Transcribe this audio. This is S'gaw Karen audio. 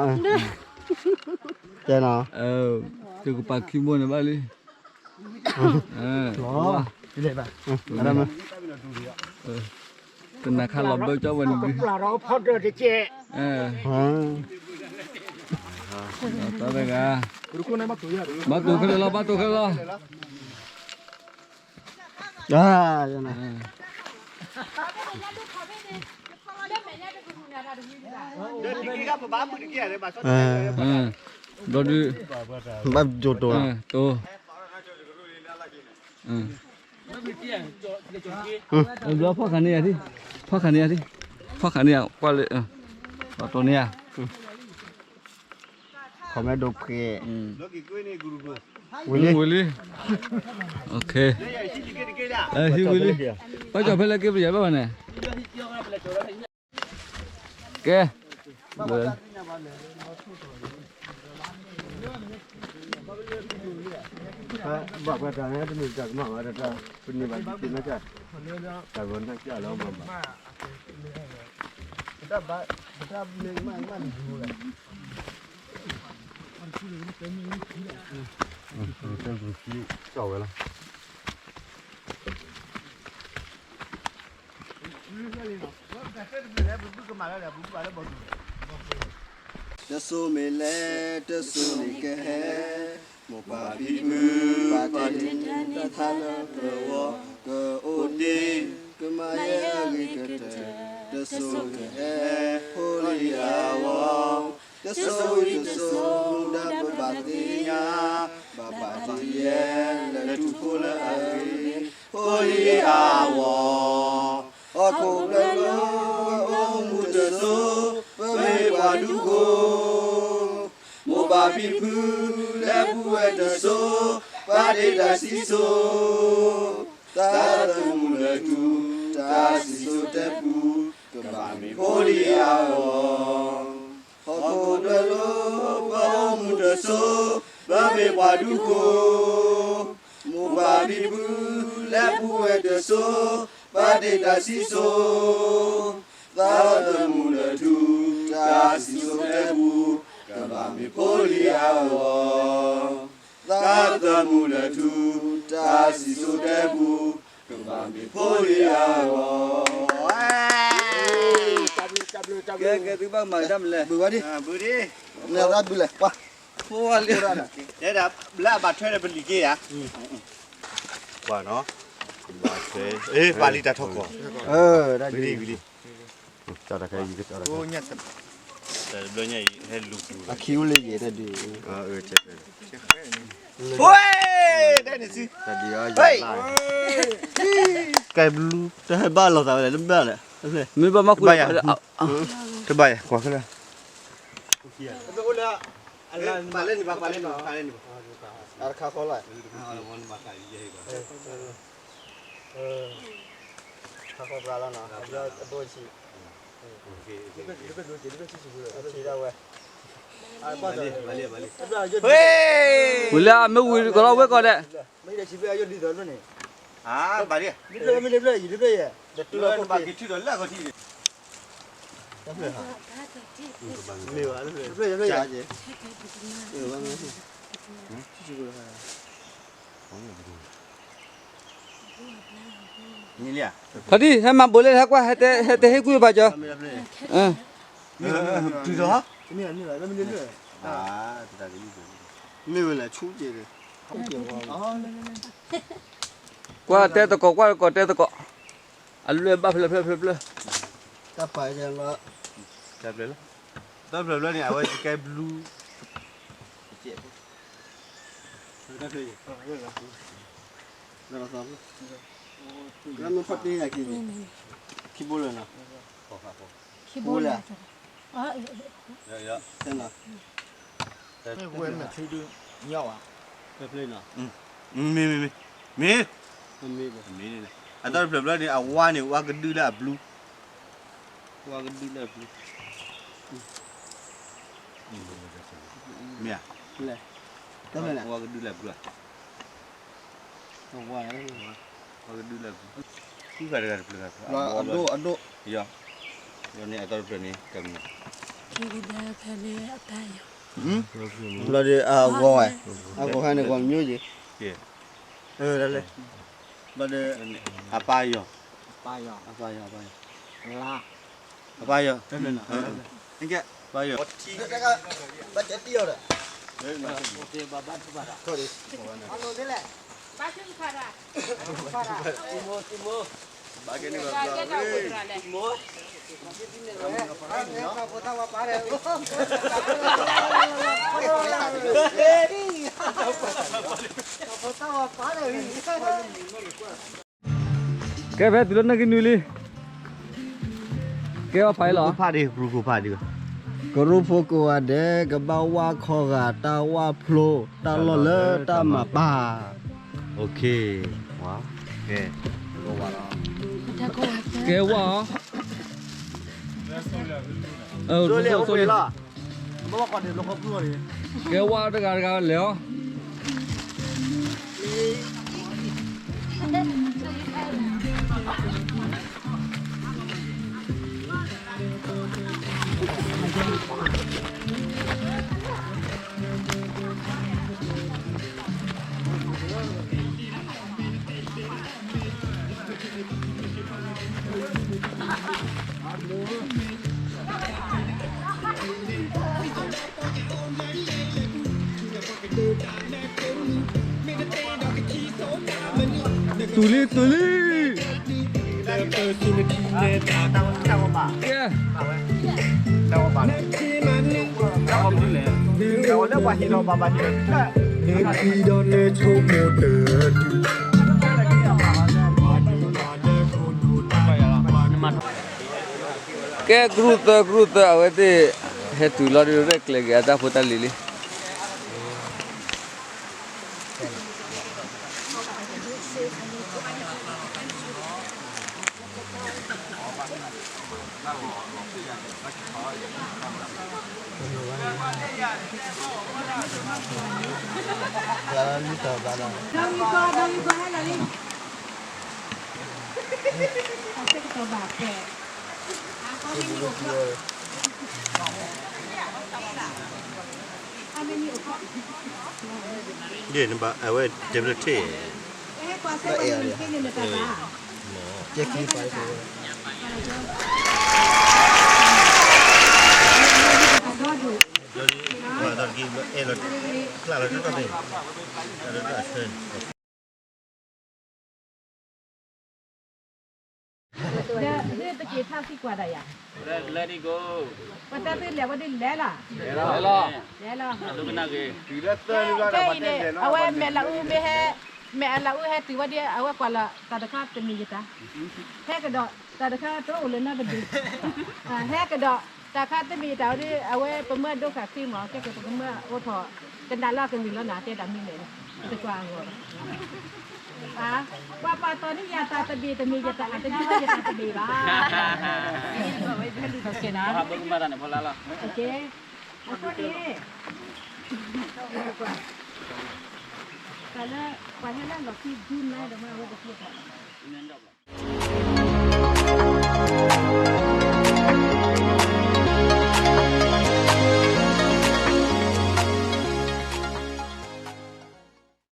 ကဲနီၤ, သုကပာ်ခံမိၢ်န့ၣ်ဘၣ်လံ, ကနၣ်ခါလီၤဘၢကၠီဝဲန့ၣ်ဒုး, တၢ်တဂၤ, ဘၣ်တိၢ်ခဲလၢာ်လီၤ, ဘၣ်တိၢ်ခဲလၢာ်လီၤ, ဘျီဒုး, ဘၣ်ယိၤတိၤလီၤ, တိၤ, ဘျီဖီၣ်ခါန့ၢ်ယၤ, ဖီၣ်ခါန့ၢ်ယၤ, ဖီၣ်ခါန့ၢ်ယၤ, ကွၢ်လၢ, ဘၣ်တိၢ်န့ၢ်ယၤ, ခီမ့ၢ်ဒိဖှဲ, ဝံၤလံ, ဝံၤလံ, ဟံးဝံၤလံ, ဘၣ်ကၠီၤဖဲလဲၣ်က့ၤပယီၤဘၣ်ဘၣ်န့ၣ်, ကဲ, ဘၣ်ပှၤတၢ်န့ၣ်တမ့ၢ်တၢ်ကမၣ်ဘၣ်, တၢ်ပန့ၢ်ဘၣ်တက့ၢ်နီၢ်ကၢ်, တၢ်ဂီၤနၢ်ကၢ်လီၤမၢ်ဘၣ်, ပတၢ်မ့ၢ်ကမၣ်မၣ်န့ၣ်ဒ်လဲၣ်, တဲကံကၠီဝဲလီၤ. တစိၤမ့ၢ်လဲၤ တစိၤန့ၣ်ကဟဲ, မိၢ်ပၢ်ဖံဖု ပာ်တ့ၢ်တၢ်န့ၢ်တၢ်သါလၢပဂီၢ်, ကအိၣ်တ့ၢ် ကမၤယဲအဂ့ၤကတၢၢ်, တစိၤကဟဲ ဖိလံၤအဂီၢ်, တစိၤဝံၤတစိၤ မူဒါပဘၣ်သ့ၣ်ညါ, ဘၣ်ဘၣ်တ့ၢ်ယဲ လၢထူဖိလၢအဂ့ၤ, ဖိလံၤအဂီၢ်. ဟီၣ်ခိၣ်ဘျၢလီၤ ပအိၣ်မူတစိၤ, ပမ့ၢ်ပှၤဒူခိၣ်, မိၢ်ပၢ်ဖံဖု လဲၤပူၤဝဲတစိၤ, ပာ်တ့ၢ်တၢ်စံၣ်စိၤ, သးသမူလၢထူ, တၢ်စံၣ်စိၤတဲပူၤ, ကဘၣ်မ့ၢ်ဖိလံၤအဂီၢ်. ဟီၣ်ခိၣ်ဘျၢလီၤ ပအိၣ်မူတစိၤ, ပမ့ၢ်ပှၤဒူခိၣ်, မိၢ်ပၢ်ဖံဖု လဲၤပူၤဝဲတစိၤ, ပာ်တ့ၢ်တၢ်စံၣ်စိၤ, သးသမူလၢထူ, တၢ်စံၣ်စိၤတဲပူၤ, ကဘၣ်မ့ၢ်ဖိလံၤအဂီၢ်. သးသမူလၢထူ, တၢ်စံၣ်စိၤတဲပူၤ, ကဘၣ်မ့ၢ်ဖိလံၤအဂီၢ်. ကဲ ကဲ သုဘၣ်မၤတၢ်မလဲၣ်, ဘုးဝဲဒၣ်, ဘုးဒၣ်, လဲၤရၣ်ဘုးလဲၣ်, ပှၤ, ဖိဝဲလံ, တဲဒၣ်ဘျါအဘၣ်ထွဲဒီးပလံၤက့ၤဧါ, ပှၤနီၤ, ဘၣ်ထွဲ, ပာ်လံတၢ်ထီၣ်ကီၢ်, ဝံၤလံ, ဝံၤလံ. အခံအိၣ်လၢယဲၢ်တၢ်ဒုး, ဝဲ, တၢ်န့ၣ်စု, ကဲဘျူ တဟဲဘၣ်လိာ်သးဝဲလဲၣ်, တဘၣ်လဲၣ်, မ့ၢ်ဘၣ်မၤကွၢ်, တဘၣ်ယၤ, ကွၢ်ခဲလၢာ်, ပာ်လၢန့ၣ်ဘၣ်, ပာ်လၢန့ၣ်ဘၣ်, ပာ်လၢန့ၣ်ဘၣ်, အခါခီလီၤ, ခါခီပှၤလီၤနီၤ, အဒိ, အဒိဆံး, အဆံးဒၣ်ဝဲ, ဝံၤလၢအမ့ၢ်ဝံၤကလီၤဝဲကီးဒဲး, မ့ၢ်တဆံးဖဲအယိၣ်ဒ်သိးန့ၣ်, ဘၣ်လံ, လၢဖျၢၣ်ယံၤ, တဖျၢၣ်ယံၤ, တဖျၢၣ်ယံၤ, တဖျၢၣ်ယံၤ, ဖါတံၢ် ဟဲမၤဘိးလဲၣ် ဟဲကွၢ်, ဟဲတဲဟ့ၣ်ကွံာ်ဘၣ်ကၠီ, မ့ၢ်ဝဲလဲၣ်ဆူက့ၤ, ကွၢ်တဲသကိး, ကွၢ်သကိးတဲသကိး, အလွဲၢ်ဘၣ်ဖျၢၣ်ဖျၢၣ်ဖျၢၣ်ဖျၢၣ်, တၢ်ပာ်ကဲလီၤ, တၢ်ဖျၢၣ်ဖျၢၣ်န့ၣ် အဝဲကဲဘျူ လၢမ့ၢ်ဖီၣ်တ့ၢ်ယၤခံန့ၣ်, ခံဘိလၢာ်နီၤ, ခံဘိလၢာ်, တၢ်ဖျၢၣ်နီၤ, မ့ၢ်, မ့ၢ်, မ့ၢ်, မ့ၢ်, အတၢ်တဖျၢၣ်ဖျၢၣ်န့ၣ် အဝါန့ၣ် ဝါကဒုလၢအဘျူ, ဝါကဒုလၢအဘျူ, မ့ၢ်ဧါ, ဝါကဒုလၢအဘျူဧါ, ဝါကဒုလၢအဘျူ, ဃုဂၤတဂၤတဖျၢၣ်ဂၤ, အဒိၣ်, အဒိၣ်, ယီၤ, ယီၤန့ၣ် အတၢ်တဖျၢၣ်န့ၣ် ကမ့ၢ်, ဘျီဒီးအဂီၤ, အဂီၤဟဲန့ၣ် ဂီၤမညိယ့ၣ်, ဘျီဒီး, အပၢ်ယီၤ, အပၢ်ယီၤ, အပၢ်ယီၤ, အပၢ်ယီၤ, အပၢ်ယီၤ, ကဲဖဲတုၤလၢနကနွံလံ, ကဲဝဲဖးအံၤလီၤ, ကရူၢ်ဖိကိးဂၤဒဲး ကဘၣ်ဝၢ်ခီဂာ် တၢ်ဝၢ်ဖျိ တၢ်လီၢ်လၢတၢ်မၤပၢ်, ကဲဝဲ, ကဲဝဲတဂၤတဂၤလဲၤအီၤ. တူၢ်လံ တူၢ်လံ. ကဲ ကရူၢ်သၢ ကရူၢ်သၢ အဝဲသ့ၣ် ဟဲတုၤလီၤဒီး ရဲၣ်ကျဲၤက့ၤအတၢ်ဖိတၢ်လံၤလံ. ဒ်န့ၣ်ဘၣ် အဝဲတဲဘျၢထ့ၣ် ဒီး ဒ်တက့ၤထါစံးကွၢ်ဒၣ်ယၤ, ပတဲသုလဲၤဝဲဒ်လဲၣ်လီၤ, လဲၤလီၤ, ခဲအံၤန့ၣ် အဝဲမဲာ်လးအူမ့ၢ်ဟဲ, မဲာ်လးအူဟဲတုၤဝဲဒ် အဝဲကွၢ်လီၤတၢ်တခါတမံၤယတၢ်, ဟဲကဒီး တၢ်တခါတအိၣ်လၢၤနီတဒု, ဟဲကဒီး တၢ်ခါတမံၤယတၢ်ဝဲဒ် အဝဲပမၢဒိခးသံမး ကဲက့ၤပကမၢအိၣ်ထီၣ် ကနၣ်လီၤကလုၢ်လီၤနၤ တဲတၢ်မံၤန့ၣ် တကွၢ်အဂီၢ်, ပှၤပာ်တီၤန့ၢ်ယၤတၢ်တဘ့ၣ်တမ့ၢ်ယတၢ် တဒ်သိးယတၢ်တဘ့ၣ်ဘၣ်, ကဲ, အဃိန့ၣ် တၢ်လၢ ပှၤဟဲလၢလီၢ်ခံဒုနၤဒီးမ့ၢ်အဝဲတသ့ၣ်ညါလီၤ.